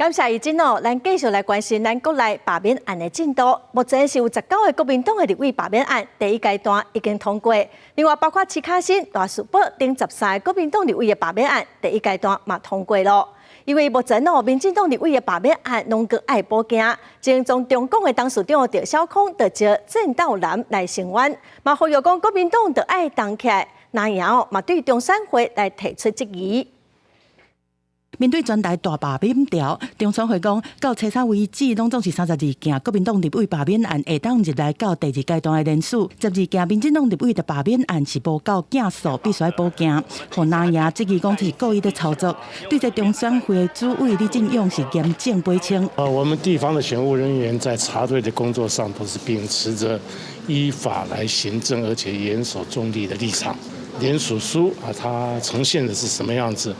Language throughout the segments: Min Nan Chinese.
感謝怡珍哦，咱繼續來關心咱國內罷免案的進度。目前是有19個國民黨的立委罷免案，第一階段已經通過。另外，包括徐巧芯、賴士葆等13個國民黨立委的罷免案，第一階段嘛通過囉。因為目前哦，民進黨立委的罷免案攏閣愛補件，前中廣的董事長趙小康就召鄭道南來聲援，嘛呼籲講國民黨著愛動起來，藍營哦嘛對中選會來提出質疑。面對全台大罷免潮，中選會講到初三為止，攏總是32件國民黨立委罷免案會當入來到第二階段的連署，12件民進黨立委的罷免案是無夠件數，必須愛補件。予藍營質疑講這是故意的操作。對這中選會的主委李進勇是嚴正批評。我們地方的選務人員在查對的工作上，都是秉持著依法來行政，而且嚴守中立的立場。聯署書啊，它呈現的是什麼樣子？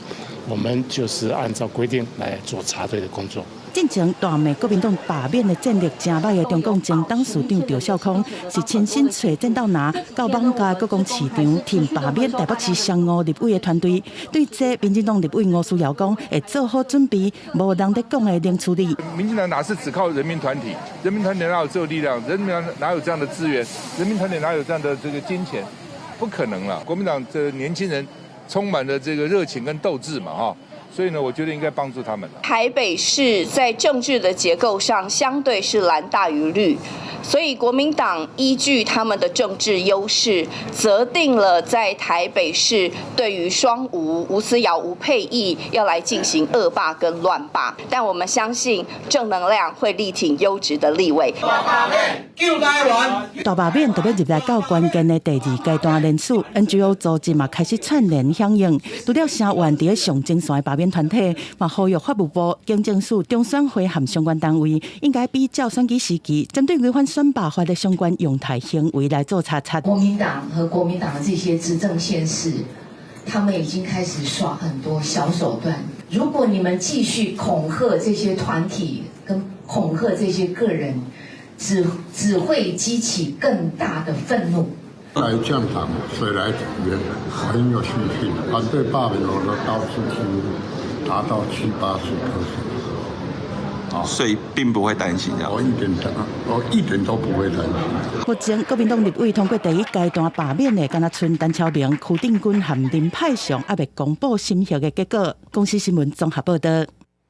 我們就是按照規定來做查對的工作。進前大罵國民黨罷免的戰力誠䆀的中廣前董事長趙少康，是親身揣鄭道南到艋舺國光市場挺罷免台北市雙吳立委的團隊。對這，民進黨立委吳思瑤講會做好準備，無人咧講的冷處理。民進黨哪是只靠人民團體？人民團體哪有這個力量？人民團哪有這樣的資源？人民團體哪有這樣的這個金錢？不可能了。國民黨的年輕人充滿了這個熱情跟鬥志嘛，哈，所以呢，我覺得應該幫助他們。台北市在政治的結構上相對是藍大於綠，所以國民黨依據他們的政治優勢，擇定了在台北市對於雙吳吳思瑤、吳沛憶要來進行惡罷跟亂罷。但我們相信正能量會力挺優質的立委。大罷免就欲入來到關鍵的第二階段連署，NGO 組織嘛開始串聯響應。除了聲援佇咧上前線的罷免團體，嘛呼籲法務部、警政署、中選會和相關單位應該比照選舉時期，針對違反選罷法的相關用台行為來做查察。國民黨和國民黨的這些執政縣市，他們已經開始耍很多小手段。如果你們繼續恐嚇這些團體，跟恐嚇這些個人，只會激起更大的憤怒。來降黨，誰來也很有信心。反對罷免我的高票幾率達到七八十 percent。所以並不會擔心這樣。我一點都不會擔心。目前國民黨立委通過第一階段罷免的，敢若賰陳超明、邱定均和林派祥，猶未公布審核的結果。公視新聞綜合報導。